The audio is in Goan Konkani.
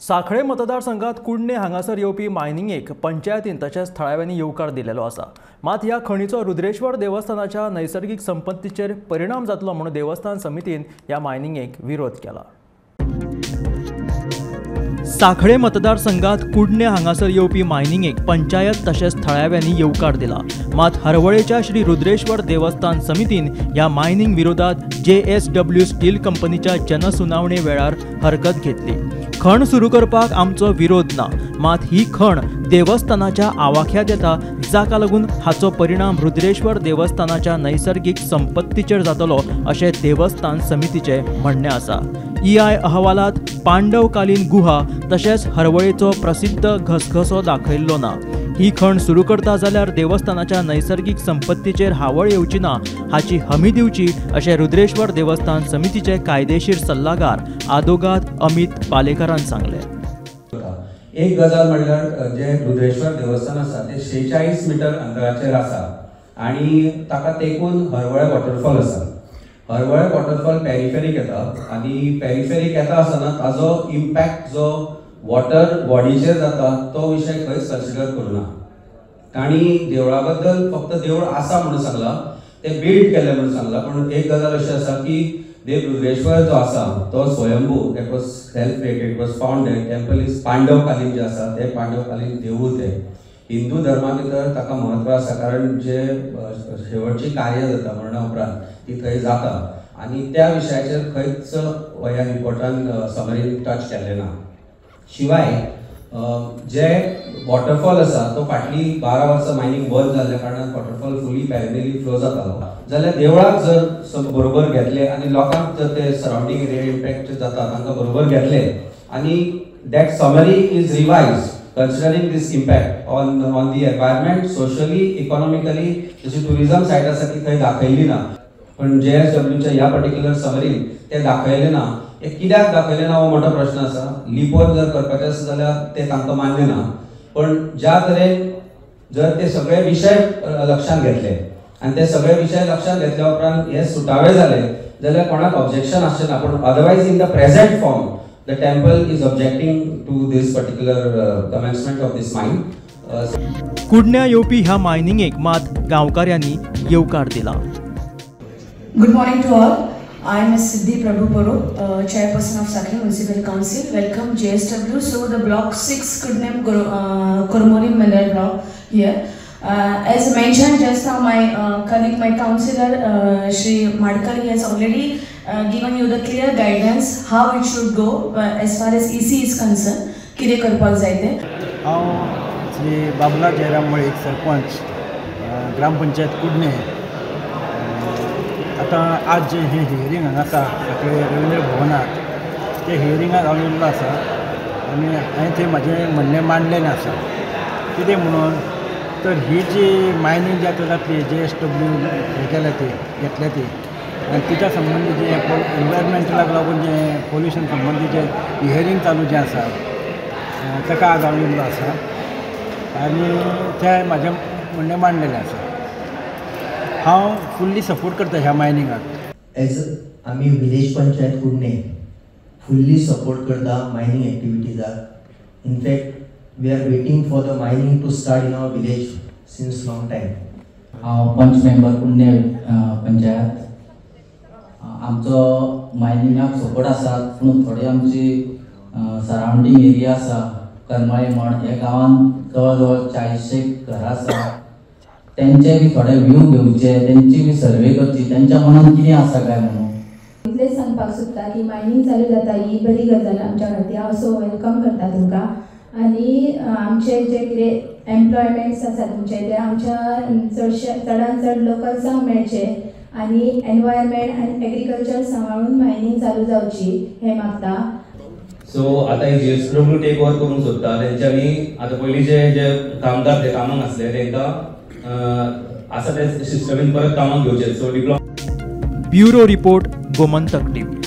सांखळे मतदारसंघात कुडणे हांगासर येवपी मायनिंगेक पंचायतीन तशेंच थळाव्यांनी येवकार दिलेलो आसा. मात ह्या खणीचो रुद्रेश्वर देवस्थानाच्या नैसर्गिक संपत्तीचेर परिणाम जातलो म्हणून देवस्थान समितीन ह्या मायनिंगेक विरोध केला. सांखळे मतदारसंघात कुडणे हांगासर येवपी मायनिंगेक पंचायत तशेंच थळाव्यांनी येवकार दिला. मात हरवळेच्या श्री रुद्रेश्वर देवस्थान समितीन ह्या मायनिंग विरोधात JSW steel कंपनीच्या जनसुनावणे वेळार हरकत घेतली. खण सुरू करपाक आमचो विरोध ना, मात ही खण देवस्थानाच्या आवाख्यात येता, जाका लागून हाचो परिणाम रुद्रेश्वर देवस्थानाच्या नैसर्गिक संपत्तीचेर जातलो अशें देवस्थान समितीचें म्हणणें आसा. EI अहवालात पांडवकालीन गुहा तशेंच हरवळेचो प्रसिद्ध घसघसो दाखयल्लो ना. ही खण सुरू करता जाल्यार देवस्थानाच्या नैसर्गिक संपत्तीचेर हावळ येवची ना हाची हमी दिवची अशें रुद्रेश्वर देवस्थान समितीचे कायदेशीर सल्लागार आदोगाद अमित पालेकरान सांगलें. एक गजाल म्हणल्यार जे रुद्रेश्वर देवस्थान आसा ते 46 मिटर अंतराचेर आसा आनी ताका तेकून हरवळे वॉटरफॉल आसा. हरवळे वॉटरफॉल पेरिफेरीक येता आनी पेरिफेरीक येता आसतना ताजो इम्पॅक्ट जो वॉटर बॉडीचेर जाता तो विशय खंयच कन्सिडर करूं ना. तांणी देवळा बद्दल फक्त देवूळ आसा म्हणून सांगलां, तें बिल्ड केलें म्हणून सांगलां, पूण एक गजाल अशी आसा की देव रुद्रेश्वर जो आसा तो स्वयंभू, that was self created, was founded. Temple is पांडवकालीन जे आसा ते पांडवकालीन देवूळ तें हिंदू धर्मा भितर ताका म्हत्व आसा, कारण जे शेवटची कार्य जाता मरणा उपरांत ती थंय जाता आनी त्या विशयाचेर खंयच ह्या रिपोर्टान समरीन टच केल्लें ना. शिवाय जे वॉटरफॉल आसा तो फाटली 12 वर्सां मायनींग बंद जाल्ल्या कारणान वॉटरफॉल फुली पॅरलली फ्लो जातालो. जाल्यार देवळाक जर बरोबर घेतले आनी लोकांक जर ते सरावंडींग एरिया इम्पॅक्ट जाता तांकां बरोबर घेतले आनी that summary is revise considering this impact on the environment, socially, economically, जशी टुरिझम सायट आसा ती थंय दाखयली ना, पण JSWच्या ह्या पर्टिक्युलर समरीन ते दाखयलें ना. हे कित्याक दाखयलें ना हो मोठो प्रश्न आसा. लिपोवन जर करपाचें आसा जाल्यार ते तांकां मान्य ना, पण ज्या तरेन जर ते सगळे विशय लक्षांत घेतले आनी ते सगळे विशय लक्षांत घेतल्या उपरांत हे सुटावे जाले जाल्यार कोणाक ऑब्जेक्शन आसचें ना. पूण otherwise in the present form the temple is objecting to this particular commencement of this mine. कुडण्या येवपी ह्या मायनिंगेक मात गांवकाऱ्यांनी येवकार दिला. Good morning to all. I am Ms. Siddhi Prabhu Paro, Chairperson of Sanquelim Municipal Council. Welcome JSW. So the Block 6 Kudnem Cormorant Mineral Block here. As mentioned just now, my colleague, my councillor, Shri Madkar, he has already given you the clear guidance how it should go as far as EC is concerned. कितें करपाक जाय तें. हांव श्री बाबुलाल जयराम मळीक, सरपंच, ग्रामपंचायत कुडणे. आतां आज जें हें हियरींग हांगा आसा सांखळे रवींद्र भवनात, ते हियरिंगाक हांव येयल्लो आसा आनी हांवें थंय म्हाजें म्हणणें मांडलेलें आसा. कितें म्हणून तर ही जी मायनींग जी आतां जातली JSW हें केल्या ती घेतल्या ती आनी तिच्या संबंदी जें एनवायरमेंटलाक लागून जें पोल्युशन संबंदी जें हियरींग चालू जें आसा ताका आज हांव येयल्लो आसा आनी तें म्हाजें म्हणणें मांडलेलें आसा. हांव फुल्ली सपोर्ट करता ह्या मायनिंगाक. एज आमी विलेज पंचायत कुडणे फुल्ली सपोर्ट करता mining एक्टिविटीजाक. In fact we are waiting for the mining to start in our village since long time. हांव पंच मेंबर कुडणे पंचायत. आमचो मायनिंगाक सपोर्ट आसा, पूण थोडी आमची सरावंडींग एरिया आसा करमळे म्हण ह्या गांवांत जवळ जवळ 40 घरां आसा, त्यांचे बी थोडे व्यू घेवचे, तेंची बी सर्वे करची, तेंच्या मनान कितें आसा काय म्हणून. इतलेंच सांगपाक सोदता की मायनींग चालू जाता ही बरी गजाल आमच्या खातीर. हांव सो welcome करता तुमकां आनी आमचे जे कितें एम्प्लॉयमेंट्स आसा तुमचे ते आमच्या चडशे चडान चड लोकल्सांक मेळचे आनी एनवायरमेंट आनी एग्रीकल्चर सांबाळून मायनींग चालू जावची हें मागता. सो आतां JSW take over करूंक सोदता तेंच्यांनी आतां पयलींचे जे कामदार ते कामाक आसले तेंकां आसा ते सिस्टमीन परत कामाक घेवचे. So diploma. Bureau report, Gomantak TV.